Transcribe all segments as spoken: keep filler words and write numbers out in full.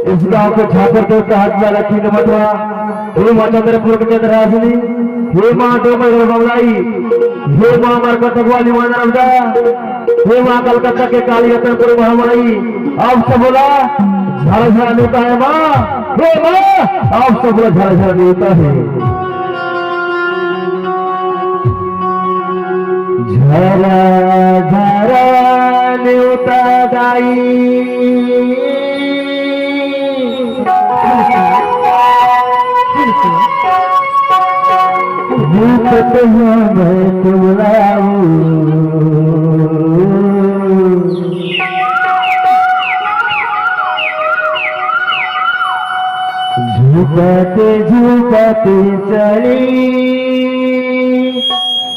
इस गांव के झापर देवता हाथ वाला तीन मठवा, हे माँ चंद्रपुर के चंद्रहासिनी, हे माँ डोमर बमलाई, हे माँ मरकट वाली माँ नर्मदा, हे माँ कलकत्ता के काली रतनपुर महामाई, आप सब बोला, झरा झरा नेवता हे माँ, हे माँ, आप सब बोला, झरा झरा नेवता हे। झरा झरा नेवता दाई, भूपत हूँ मैं तुमलाऊ। झूपत झूपत चली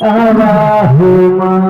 आवा हो माँ।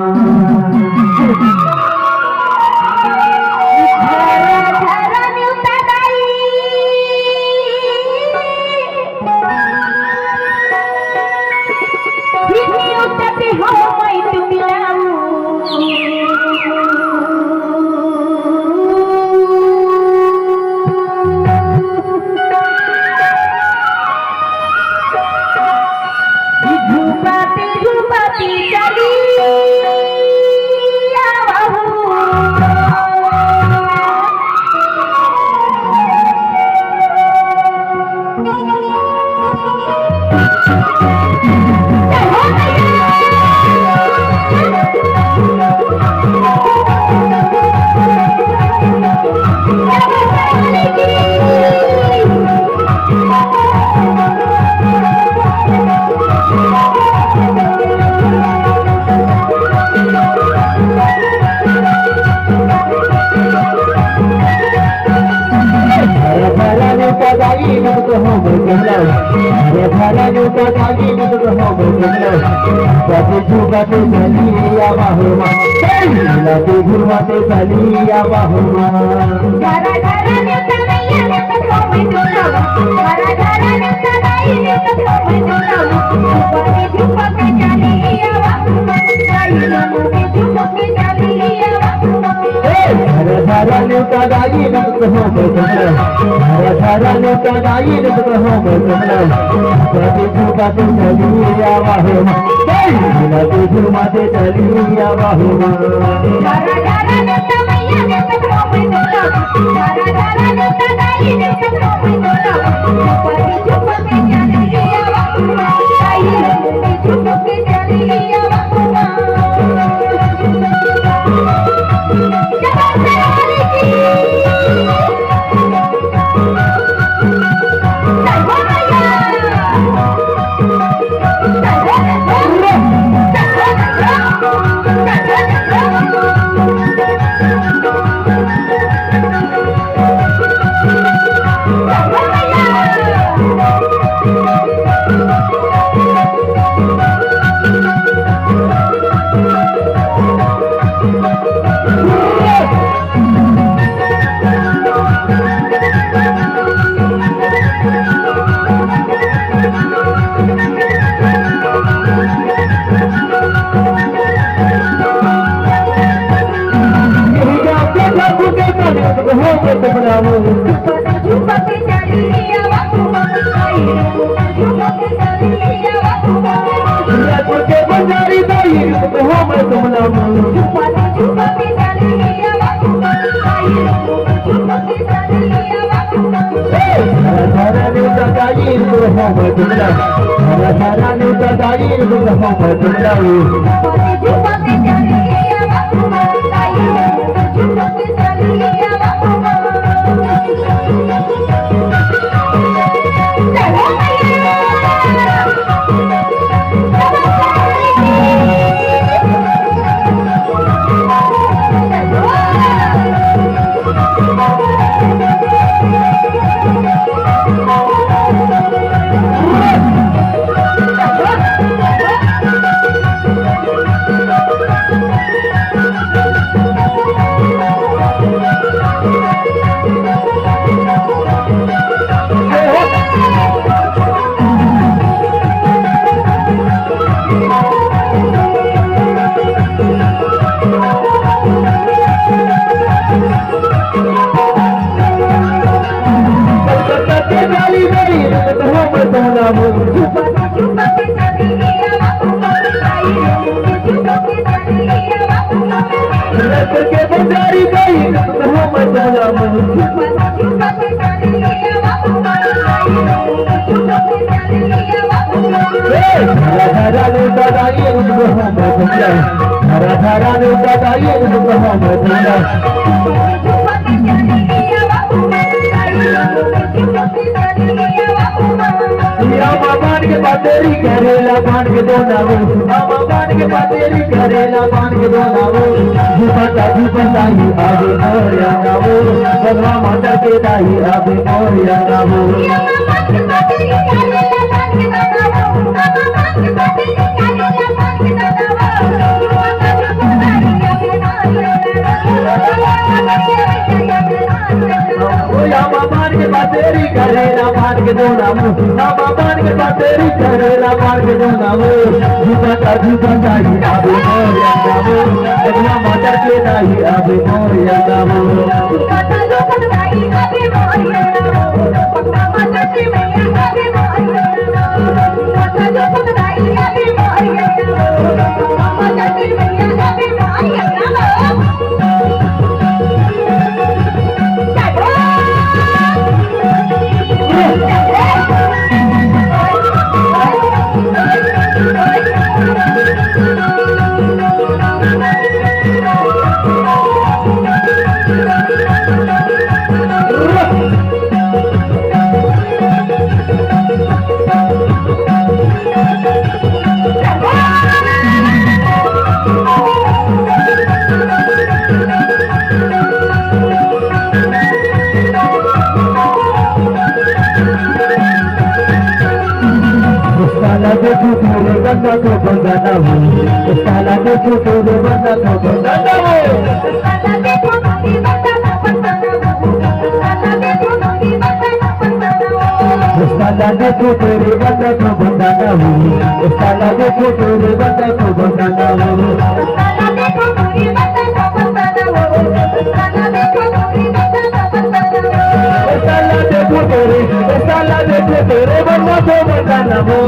हरा भरा नेवता दाई नंद को हम कमला। हरा भरा नेवता दाई नंद को हम कमला। बाबू झूपा तो चली आवा हो माँ। लाते घुरवाते चली आवा हो माँ। हरा हरा नेवता मैया ने तो मैं तो हरा हरा नेवता दाई ने तो मैं तो बाबू झूपा तो चली आवा हो माँ। हरा हरा नेवता दाई नंद को हम कमला। हरा हरा नेवता दाई नंद को हम कमला। बाबू झूपा तो चली आवा हो माँ। जय झूला तो झूमा दे चली आवा हो माँ। हरा हरा नेवता मैया ने तो मैं तो हरा हरा नेवता दाई ने तो मैं तो करके बजारी गई, वो मैं बोला मुँह। ए, धरा धरा लूटा दाई, वो मैं बोला। धरा धरा लूटा दाई, वो मैं बोला। या मामान के पातेरी करेला पान के दोना वो, या मामान के पातेरी करेला पान के दोना वो। झुपता झुपता ही आवे मोर अंगना वो, बंगला माता के दाई आवे मोर अंगना वो। ओ या मामान के पातेरी करेला पान के दोना वो, या मामान के पातेरी करेला पान के दोना वो। झुपता झुपता ही आवे मोर अंगना वो, बंगला माता के दाई आवे मोर अंगना वो। साला देखो तोरे बंदा को बंदा ना हो, साला देखो तोरे बंदा को बंदा ना हो। साला देखो तोरे बंदा को बंदा ना हो, साला देखो तोरे बंदा को बंदा ना हो। साला देखो तोरे, साला देखो तोरे बंदा को बंदा ना हो।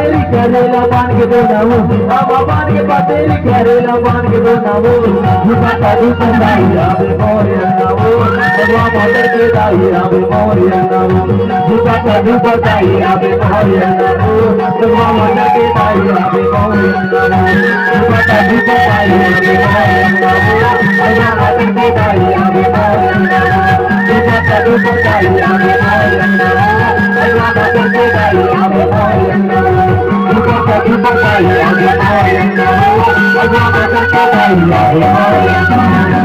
करेला बांध के बोलावो, बाबा बांध के पतेरी करेला बांध के बोलावो। दुपट्टा दुपट्टा ही आवे मोरे अंगावो, भगवा मोटर के दाई आवे मोरे अंगावो। दुपट्टा दुपट्टा ही आवे मोरे अंगावो, भगवा मोटर के दाई आवे मोरे अंगावो। दुपट्टा दुपट्टा ही आवे मोरे अंगावो, भगवा मोटर के दाई आवे मोरे अंगावो। दुपट्टा दुपट्टा ही आवे मोरे अंगावो, भगवा मोटर के दाई आवे मोरे अंगावो।